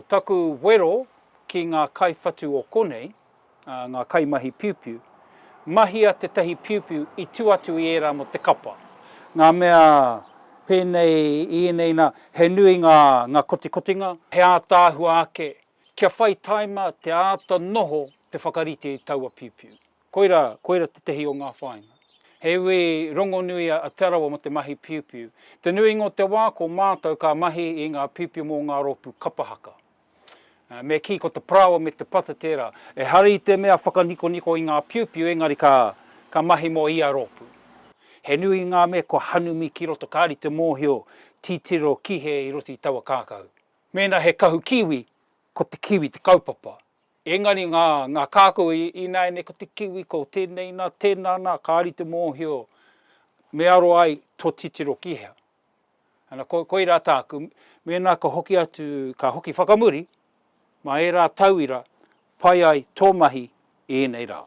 Taku wero ki ngā kaiwhatu o konei, ngā kaimahi piupiu, mahia tētahi piupiu i tū atu i ērā mō te kapa. Ngā mea pēnei i ēnei nā, he nui ngā, ngā kotikotinga, he ātaahua ake, kia whai taima te āta noho te whakarite i taua piupiu. Koira, koira tētehi o ngā whāinga. He iwi rongonui a Te Arawa mō te mahi piupiu. Te nuinga o te wā ko mātou ka mahi i ngā piupiu mō ngā rōpū kapa haka. Me kī ko te parāoa me te pata tērā. Ehara i te mea whakanikoniko i ngā piupiu engari ka, ka mahi mō ia rōpū. He nui ngā mea kua hanumi ki roto kāre i te mōhio titiro ki he i roto i taua kākahu. Mēnā he kahu kiwi, ko te kiwi te kaupapa. Engari ngā, ngā kākahu i, ināianei ko te kiwi, ko tēnei nā, tēnā nā, kāre i te mōhio me aro ai tō titiro ki hea. Ana, ko, koirā tāku, mēnā ka hoki atu, ka hoki whakamuri, mā ērā tauira pai ai tō mahi i ēnei rā.